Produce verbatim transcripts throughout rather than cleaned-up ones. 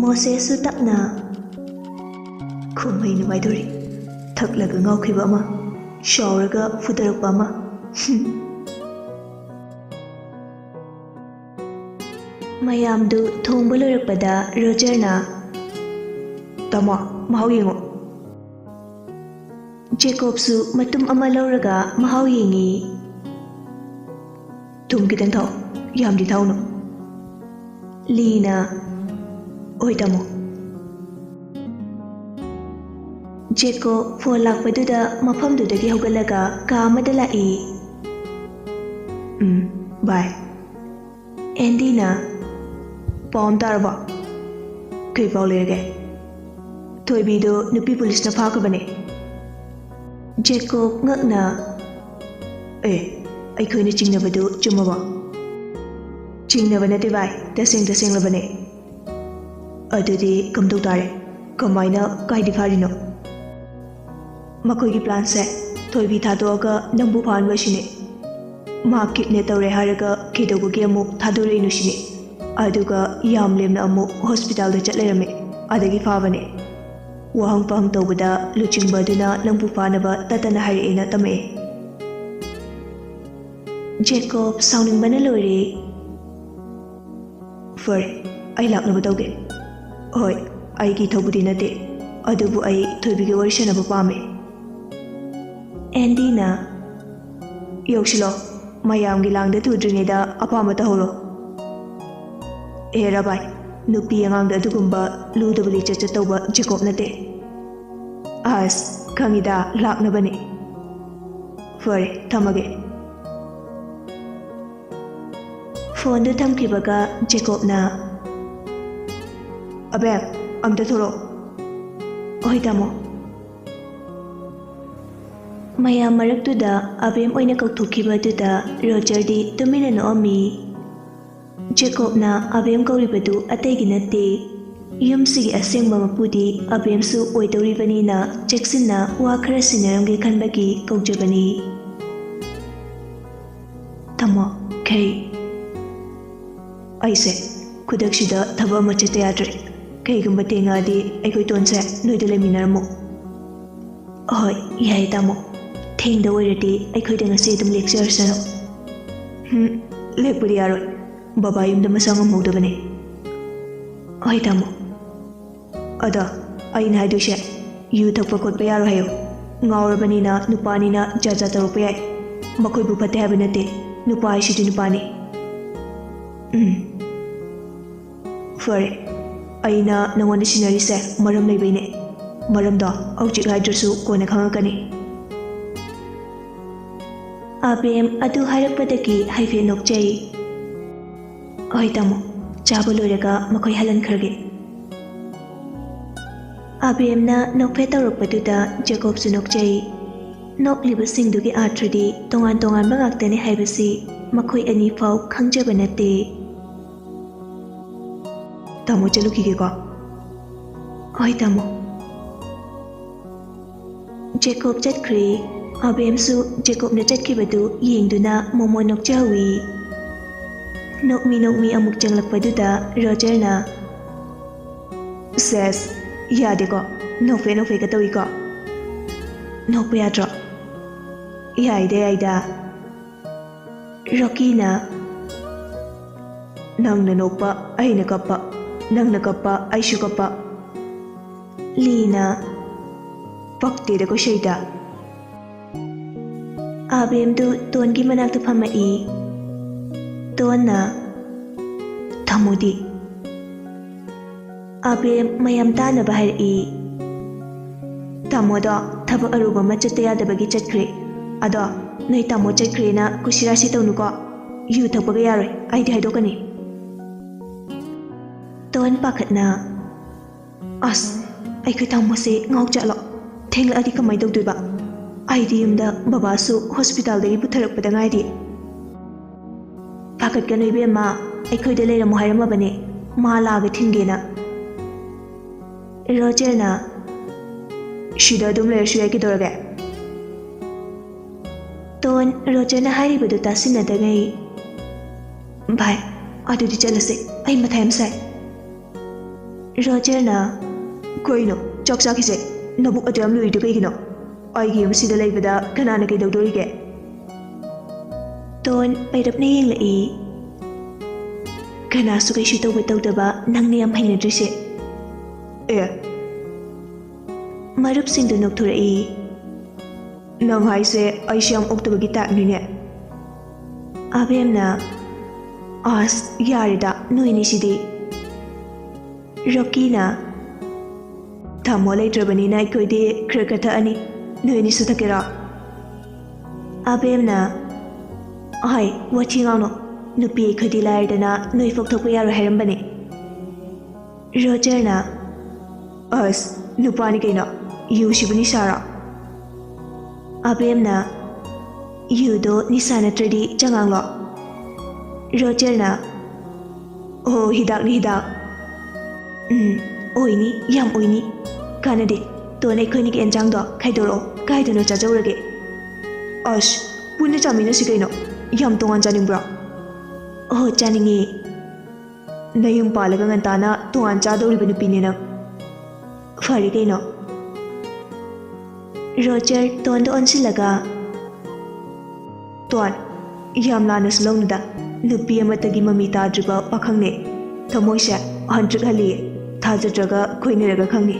ꯃꯣꯁꯦꯁꯁꯨ ꯇꯞꯅ ꯈꯨꯝꯍꯩ ꯅꯨꯡꯉꯥꯏꯗꯣꯔꯤ꯫ ꯊꯛꯂꯒ ꯉꯥꯎꯈꯤꯕ ꯑꯃ, ꯁꯥꯎꯔꯒ ꯐꯨꯗꯔꯛꯄ ꯑꯃ꯫ ꯃꯌꯥꯝꯗꯨ ꯊꯣꯡꯕ ꯂꯣꯏꯔꯛꯄꯗ ꯔꯣꯖꯔꯅ, "ꯇꯥꯃꯣ, ꯃꯍꯥꯎ ꯌꯦꯡꯉꯣ꯫" ꯖꯦꯀꯣꯕꯁꯨ ꯃꯇꯨꯝ ꯑꯃ ꯂꯧꯔꯒ ꯃꯍꯥꯎ ꯌꯦꯡꯉꯤ꯫ "ꯊꯨꯝ ꯈꯤꯇꯪ ꯊꯥꯎ, ꯌꯥꯝꯗꯤ ꯊꯥꯎꯅꯨ꯫" ꯂꯤꯅ, "ꯍꯣꯏ, ꯇꯥꯃꯣ꯫" ꯖꯦꯀꯣꯕ ꯐꯣꯟ ꯂꯥꯛꯄꯗꯨꯗ ꯃꯐꯝꯗꯨꯗꯒꯤ ꯍꯧꯒꯠꯂꯒ ꯀꯥ ꯑꯃꯗ ꯂꯥꯛꯏ꯫ "ꯎꯝ, ꯕꯥꯏ꯫" ꯑꯦꯟꯗꯤꯅ, "ꯄꯥꯎ ꯑꯃ ꯇꯥꯔꯕꯣ?" "ꯀꯩ ꯄꯥꯎ ꯂꯩꯔꯒꯦ?" "ꯊꯣꯏꯕꯤꯗꯣ ꯅꯨꯄꯤ ꯄꯨꯂꯤꯁꯅ ꯐꯥꯈ꯭ꯔꯕꯅꯦ꯫" ꯖꯦꯀꯣꯕ ꯉꯛꯅ, "ꯑꯦ, ꯑꯩꯈꯣꯏꯅ ꯆꯤꯡꯅꯕꯗꯨ ꯆꯨꯝꯃꯕꯣ?" "ꯆꯤꯡꯅꯕ ꯅꯠꯇꯦ ꯚꯥꯏ, ꯇꯁꯦꯡ ꯇꯁꯦꯡꯂꯕꯅꯦ꯫" "ꯑꯗꯨꯗꯤ ꯀꯝꯗꯧ ꯇꯥꯔꯦ? ꯀꯃꯥꯏꯅ, ꯀꯥꯏꯗꯤ ꯐꯥꯔꯤꯅꯣ?" "ꯃꯈꯣꯏꯒꯤ ꯄ꯭ꯂꯥꯟꯁꯦ ꯊꯣꯏꯕꯤ ꯊꯥꯗꯣꯛꯑꯒ ꯅꯪꯕꯨ ꯐꯥꯍꯟꯕ ꯑꯁꯤꯅꯦ꯫ ꯃꯥ ꯀꯤꯗꯅꯦꯞ ꯇꯧꯔꯦ ꯍꯥꯏꯔꯒ ꯀꯩꯗꯧꯕꯒꯤ ꯑꯃꯨꯛ ꯊꯥꯗꯣꯔꯛꯏꯅꯣ ꯁꯤꯅꯤ꯫ ꯑꯗꯨꯒ ꯌꯥꯝ ꯂꯦꯝꯅ ꯑꯃꯨꯛ ꯍꯣꯁꯄꯤꯇꯥꯜꯗ ꯆꯠ ꯂꯩꯔꯝꯃꯦ, ꯑꯗꯒꯤ ꯐꯥꯕꯅꯦ꯫ ꯋꯥꯍꯪ ꯄꯥꯍꯪ ꯇꯧꯕꯗ ꯂꯨꯆꯤꯡꯕ ꯑꯗꯨꯅ ꯅꯪꯕꯨ ꯐꯥꯅꯕ ꯇꯠꯇꯅ ꯍꯥꯏꯔꯛꯑꯦꯅ ꯇꯝꯃꯛꯑꯦ꯫" ꯖꯦꯀꯣꯕ ꯁꯥꯎꯅꯤꯡꯕꯅ ꯂꯣꯏꯔꯦ꯫ "ꯐꯔꯦ, ꯑꯩ ꯂꯥꯛꯅꯕ ꯇꯧꯒꯦ꯫" "ꯍꯣꯏ, ꯑꯩꯒꯤ ꯊꯧꯕꯨꯗꯤ ꯅꯠꯇꯦ, ꯑꯗꯨꯕꯨ ꯑꯩ ꯊꯣꯏꯕꯤꯒ ꯋꯥꯔꯤ ꯁꯥꯟꯅꯕ ꯄꯥꯝꯃꯦ꯫" ꯑꯦꯟꯗꯤꯅ, "ꯌꯧꯁꯤꯜꯂꯣ, ꯃꯌꯥꯝꯒꯤ ꯂꯥꯡꯗ ꯊꯨꯗ꯭ꯔꯤꯉꯩꯗ ꯑꯄꯥꯝꯕ ꯇꯧꯍꯧꯔꯣ꯫" "ꯑꯦ ꯔꯕꯥꯏ, ꯅꯨꯄꯤ ꯑꯉꯥꯡꯗ ꯑꯗꯨꯒꯨꯝꯕ ꯂꯨꯗꯕ ꯂꯤꯆꯠ ꯆꯠꯇꯧꯕ ꯖꯦꯀꯣꯕ ꯅꯠꯇꯦ꯫" "ꯑꯁ, ꯈꯪꯉꯤꯗ, ꯂꯥꯛꯅꯕꯅꯦ꯫ ꯐꯔꯦ, ꯊꯝꯃꯒꯦ꯫" ꯐꯣꯟꯗꯨ ꯊꯝꯈꯤꯕꯒ ꯖꯦꯀꯣꯕꯅ, "ꯑꯕꯦꯝ, ꯑꯝꯇ ꯊꯣꯛꯂꯛꯑꯣ꯫" "ꯍꯣꯏ, ꯇꯥꯃꯣ꯫" ꯃꯌꯥꯝ ꯃꯔꯛꯇꯨꯗ ꯑꯕꯦꯝ ꯑꯣꯏꯅ ꯀꯧꯊꯣꯛꯈꯤꯕꯗꯨꯗ ꯔꯣꯖꯔꯗꯤ ꯇꯨꯃꯤꯟꯅ ꯅꯣꯛꯑꯝꯃꯤ꯫ ꯖꯦꯀꯣꯕꯅ ꯑꯕꯦꯝ ꯀꯧꯔꯤꯕꯗꯨ ꯑꯇꯩꯒꯤ ꯅꯠꯇꯦ, ꯌꯨꯝꯁꯤꯒꯤ ꯑꯁꯦꯡꯕ ꯃꯄꯨꯗꯤ ꯑꯕꯦꯝꯁꯨ ꯑꯣꯏꯗꯧꯔꯤꯕꯅꯤꯅ ꯆꯦꯛꯁꯤꯟꯅ ꯋꯥ ꯈꯔ ꯁꯤꯟꯅꯔꯝꯒꯦ ꯈꯟꯕꯒꯤ ꯀꯧꯖꯕꯅꯤ꯫ "ꯇꯥꯃꯣ, ꯈꯩ, ꯑꯩꯁꯦ ꯈꯨꯗꯛꯁꯤꯗ ꯊꯕꯛ ꯑꯃ ꯆꯠꯇ ꯌꯥꯗ꯭ꯔꯦ꯫ ꯀꯩꯒꯨꯝꯕ ꯊꯦꯡꯉꯛꯑꯗꯤ ꯑꯩꯈꯣꯏ ꯇꯣꯟꯁꯦ ꯅꯣꯏꯗ ꯂꯩꯃꯤꯟꯅꯔꯝꯃꯣ꯫ ꯑꯍꯣꯏ, ꯌꯥꯏ ꯇꯥꯃꯣ꯫ ꯊꯦꯡꯗ ꯑꯣꯏꯔꯗꯤ ꯑꯩꯈꯣꯏꯗ ꯉꯁꯤ ꯑꯗꯨꯝ ꯂꯦꯛꯆꯔꯁꯅꯨ꯫ ꯍꯝ, ꯂꯦꯛꯄꯗꯤ ꯌꯥꯔꯣꯏ꯫ ꯕꯕꯥ ꯌꯨꯝꯗ ꯃꯁꯥ ꯉꯝꯍꯧꯗꯕꯅꯦ꯫ ꯍꯣꯏ ꯇꯥꯃꯣ꯫ ꯑꯗꯣ ꯑꯩꯅ ꯍꯥꯏꯗꯣꯏꯁꯦ, ꯌꯨ ꯊꯛꯄ ꯈꯣꯠꯄ ꯌꯥꯔꯣꯏ ꯍꯥꯏꯌꯣ꯫ ꯉꯥꯎꯔꯕꯅꯤꯅ, ꯅꯨꯄꯥꯅꯤꯅ ꯖꯥꯠ ꯖꯥꯠ ꯇꯧꯔꯛꯄ ꯌꯥꯏ꯫ ꯃꯈꯣꯏꯕꯨ ꯐꯠꯇꯦ ꯍꯥꯏꯕ ꯅꯠꯇꯦ, ꯅꯨꯄꯥ ꯍꯥꯏꯁꯤꯗꯤ ꯅꯨꯄꯥꯅꯤ꯫ ꯎꯝ꯫ ꯐꯔꯦ, ꯑꯩꯅ ꯅꯉꯣꯟꯗ ꯁꯤꯟꯅꯔꯤꯁꯦ ꯃꯔꯝ ꯂꯩꯕꯩꯅꯦ꯫ ꯃꯔꯝꯗꯣ ꯍꯧꯖꯤꯛ ꯍꯥꯏꯗ꯭ꯔꯁꯨ ꯀꯣꯟꯅ ꯈꯪꯉꯛꯀꯅꯤ꯫ ꯑꯕꯦꯝ ꯑꯗꯨ ꯍꯥꯏꯔꯛꯄꯗꯒꯤ ꯍꯥꯏꯐꯦꯠ ꯅꯣꯛꯆꯩ꯫ ꯍꯣꯏ ꯇꯥꯃꯣ, ꯆꯥꯕ ꯂꯣꯏꯔꯒ ꯃꯈꯣꯏ ꯍꯜꯍꯟꯈ꯭ꯔꯒꯦ꯫ ꯑꯕꯦꯝꯅ ꯅꯣꯛꯐꯦꯠ ꯇꯧꯔꯛꯄꯗꯨꯗ ꯖꯦꯀꯣꯕꯁꯨ ꯅꯣꯛꯆꯩ꯫ ꯅꯣꯛꯂꯤꯕꯁꯤꯡꯗꯨꯒꯤ ꯑꯥꯔꯊꯗꯤ ꯇꯣꯉꯥꯟ ꯇꯣꯉꯥꯟꯕ ꯉꯥꯛꯇꯅꯤ ꯍꯥꯏꯕꯁꯤ ꯃꯈꯣꯏ ꯑꯅꯤ ꯐꯥꯎ ꯈꯪꯖꯕ ꯅꯠꯇꯦ꯫ ꯇꯥꯃꯣ ꯆꯠꯂꯨꯈꯤꯒꯦꯀꯣ꯫ ꯍꯣꯏ ꯇꯥꯃꯣ꯫ ꯖꯦꯀꯣꯕ ꯆꯠꯈ꯭ꯔꯦ꯫ ꯑꯕꯦꯝꯁꯨ ꯖꯦꯀꯣꯕꯅ ꯆꯠꯈꯤꯕꯗꯨ ꯌꯦꯡꯗꯨꯅ ꯃꯣꯃꯣꯟ ꯅꯣꯛꯆꯍꯧꯏ꯫ ꯅꯣꯛꯃꯤ ꯅꯣꯛꯃꯤ ꯑꯃꯨꯛ ꯆꯪꯂꯛꯄꯗꯨꯗ ꯔꯣꯖꯔꯅ, "ꯁꯦꯁ, ꯌꯥꯗꯦꯀꯣ, ꯅꯣꯛꯐꯦ ꯅꯣꯛꯐꯦꯒ ꯇꯧꯏꯀꯣ꯫ ꯅꯣꯛꯄ ꯌꯥꯗ꯭ꯔꯣ?" "ꯌꯥꯏꯗ, ꯌꯥꯏꯗ꯫" ꯔꯣꯀꯤꯅ, "ꯅꯪꯅ ꯅꯣꯛꯄ ꯑꯩꯅ ꯀꯞꯄ, ꯅꯪꯅ ꯀꯞꯄ ꯑꯩꯁꯨ ꯀꯞꯄ꯫" ꯂꯤꯅ, "ꯄꯛꯇꯦꯗ ꯀꯣꯏꯁꯩꯗ꯫" ꯑꯕꯦꯝꯗꯨ ꯇꯣꯟꯒꯤ ꯃꯅꯥꯛꯇ ꯐꯝꯃꯛꯏ꯫ ꯇꯣꯟꯅ, "ꯇꯥꯃꯣꯗꯤ?" ꯑꯕꯦꯝ ꯃꯌꯥꯝ ꯇꯥꯅꯕ ꯍꯥꯏꯔꯛꯏ꯫ "ꯇꯥꯃꯣꯗꯣ ꯊꯕꯛ ꯑꯔꯨꯕ ꯑꯃ ꯆꯠꯇ ꯌꯥꯗꯕꯒꯤ ꯆꯠꯈ꯭ꯔꯦ꯫ ꯑꯗꯣ ꯅꯣꯏ ꯇꯥꯃꯣ ꯆꯠꯈ꯭ꯔꯦꯅ ꯀꯨꯁꯤꯔꯥꯁꯤ ꯇꯧꯅꯨꯀꯣ꯫ ꯌꯨ ꯊꯛꯄꯒ ꯌꯥꯔꯣꯏ, ꯑꯩꯗꯤ ꯍꯥꯏꯗꯣꯛꯀꯅꯤ꯫" ꯇꯣꯟ ꯄꯥꯈꯠꯅ, "ꯑꯁ, ꯑꯩꯈꯣꯏ ꯇꯥꯃꯣꯁꯦ ꯉꯥꯎ ꯆꯠꯂꯣ꯫ ꯊꯦꯡꯂꯛꯑꯗꯤ ꯀꯃꯥꯏꯅ ꯇꯧꯗꯣꯏꯕ? ꯑꯩꯗꯤ ꯌꯨꯝꯗ ꯕꯕꯥꯁꯨ ꯍꯣꯁꯄꯤꯇꯥꯜꯗꯒꯤ ꯄꯨꯊꯔꯛꯄꯗ ꯉꯥꯏꯔꯤ꯫ ꯄꯥꯈꯠꯀꯅꯨ ꯏꯕꯦꯝꯃ, ꯑꯩꯈꯣꯏꯗ ꯂꯩꯔꯝꯃꯣ ꯍꯥꯏꯔꯝꯃꯕꯅꯦ, ꯃꯥ ꯂꯥꯛꯑꯒ ꯊꯤꯟꯒꯦꯅ꯫" ꯔꯣꯖꯔꯅ, "ꯁꯤꯗ ꯑꯗꯨꯝ ꯂꯩꯔꯁꯨ ꯌꯥꯏ, ꯀꯩꯗꯧꯔꯒꯦ?" ꯇꯣꯟ ꯔꯣꯖꯔꯅ ꯍꯥꯏꯔꯤꯕꯗꯨ ꯇꯥꯁꯤꯟꯅꯗꯉꯩ, "ꯚꯥꯏ, ꯑꯗꯨꯗꯤ ꯆꯠꯂꯁꯦ, ꯑꯩ ꯃꯊꯥ ꯌꯥꯝ ꯁꯥꯏ꯫" ꯔꯣꯖꯔꯅ, "ꯀꯩꯅꯣ, ꯆꯥꯛ ꯆꯥꯈꯤꯁꯦ꯫ ꯅꯕꯨꯛ ꯑꯗꯨ ꯌꯥꯝ ꯂꯨꯔꯤꯗꯨ ꯀꯩꯒꯤꯅꯣ? ꯑꯩꯒꯤ ꯌꯨꯝꯁꯤꯗ ꯂꯩꯕꯗ ꯀꯅꯥꯅ ꯀꯩꯗꯧꯗꯣꯔꯤꯒꯦ?" ꯇꯣꯟ ꯄꯩꯔꯞꯅ ꯌꯦꯡꯂꯛꯏ꯫ "ꯀꯅꯥꯁꯨ ꯀꯩꯁꯨ ꯇꯧꯕ ꯇꯧꯗꯕ ꯅꯪꯅ ꯌꯥꯝ ꯍꯩꯅꯗ꯭ꯔꯤꯁꯦ꯫ ꯑꯦ꯫ ꯃꯔꯨꯞꯁꯤꯡꯗꯨ ꯅꯣꯛꯊꯣꯔꯛꯏ꯫ "ꯅꯪ ꯍꯥꯏꯁꯦ ꯑꯩꯁꯦ ꯌꯥꯝ ꯑꯣꯛꯇꯕꯒꯤ ꯇꯥꯏꯞꯅꯤꯅꯦ?" ꯑꯕꯦꯝꯅ, "ꯑꯁ, ꯌꯥꯔꯦꯗ, ꯅꯣꯏꯅꯤꯁꯤꯗꯤ꯫" ꯔꯣꯀꯤꯅ, "ꯊꯝꯃꯣ ꯂꯩꯇ꯭ꯔꯕꯅꯤꯅ ꯑꯩꯈꯣꯏꯗꯤ ꯈꯔ ꯈꯔ ꯊꯛꯑꯅꯤ꯫ ꯅꯣꯏ ꯑꯅꯤꯁꯨ ꯊꯛꯀꯦꯔꯣ?" ꯑꯕꯦꯝꯅ, "ꯍꯥꯏ, ꯋꯥꯊꯤ ꯉꯥꯡꯅꯣ꯫ ꯅꯨꯄꯤ ꯑꯩꯈꯣꯏꯗꯤ ꯂꯥꯏꯔꯗꯅ ꯅꯣꯏ ꯐꯥꯎ ꯊꯛꯄ ꯌꯥꯔꯣꯏ ꯍꯥꯏꯔꯝꯕꯅꯤ꯫" ꯔꯣꯖꯔꯅ, "ꯑꯁ, ꯅꯨꯄꯥꯅꯤ ꯀꯩꯅꯣ, ꯌꯨꯁꯤꯕꯨ ꯅꯤꯁꯥꯔꯣ?" ꯑꯕꯦꯝꯅ, "ꯌꯨꯗꯣ ꯅꯤꯁꯥ ꯅꯠꯇ꯭ꯔꯗꯤ ꯆꯉꯥꯡꯂꯣ?" ꯔꯣꯖꯔꯅ, "ꯑꯣ, ꯍꯤꯗꯥꯛꯅꯤ, ꯍꯤꯗꯥꯛ꯫ ꯎꯝ, ꯑꯣꯏꯅꯤ, ꯌꯥꯝ ꯑꯣꯏꯅꯤ꯫ ꯀꯥꯟꯅꯗꯦ꯫ ꯇꯣꯟ, ꯑꯩꯈꯣꯏꯅꯤꯒꯤ ꯑꯦꯟꯖꯥꯡꯗꯣ ꯈꯥꯏꯗꯣꯔꯛꯑꯣ, ꯀꯥꯏꯗꯅꯣ ꯆꯥꯖꯧꯔꯒꯦ꯫" "ꯑꯁ, ꯄꯨꯟꯅ ꯆꯥꯃꯤꯟꯅꯁꯤ ꯀꯩꯅꯣ꯫ ꯌꯥꯝ ꯇꯣꯉꯥꯟ ꯆꯥꯅꯤꯡꯕ꯭ꯔꯣ?" "ꯑꯣ, ꯆꯥꯅꯤꯡꯉꯦ꯫" "ꯅꯌꯨꯝ ꯄꯥꯜꯂꯒ ꯉꯟꯇꯥꯅ ꯇꯣꯉꯥꯟ ꯆꯥꯗꯧꯔꯤꯕ ꯅꯨꯄꯤꯅꯦ ꯅꯪ꯫ ꯐꯔꯦ ꯀꯩꯅꯣ꯫" ꯔꯣꯖꯔ ꯇꯣꯟꯗ ꯑꯣꯟꯁꯤꯜꯂꯒ, "ꯇꯣꯟ, ꯌꯥꯝ ꯂꯥꯟꯅꯁꯨ ꯂꯧꯅꯨꯗ꯫ ꯅꯨꯄꯤ ꯑꯃꯠꯇꯒꯤ ꯃꯃꯤ ꯇꯥꯗ꯭ꯔꯤꯕ ꯄꯥꯈꯪꯅꯦ꯫ ꯊꯃꯣꯏꯁꯦ ꯍꯟꯇ꯭ꯔꯤꯛ ꯍꯜꯂꯤꯌꯦ꯫ ꯊꯥꯖꯗ꯭ꯔꯒ ꯀꯣꯏꯅꯔꯒ ꯈꯪꯅꯤ꯫"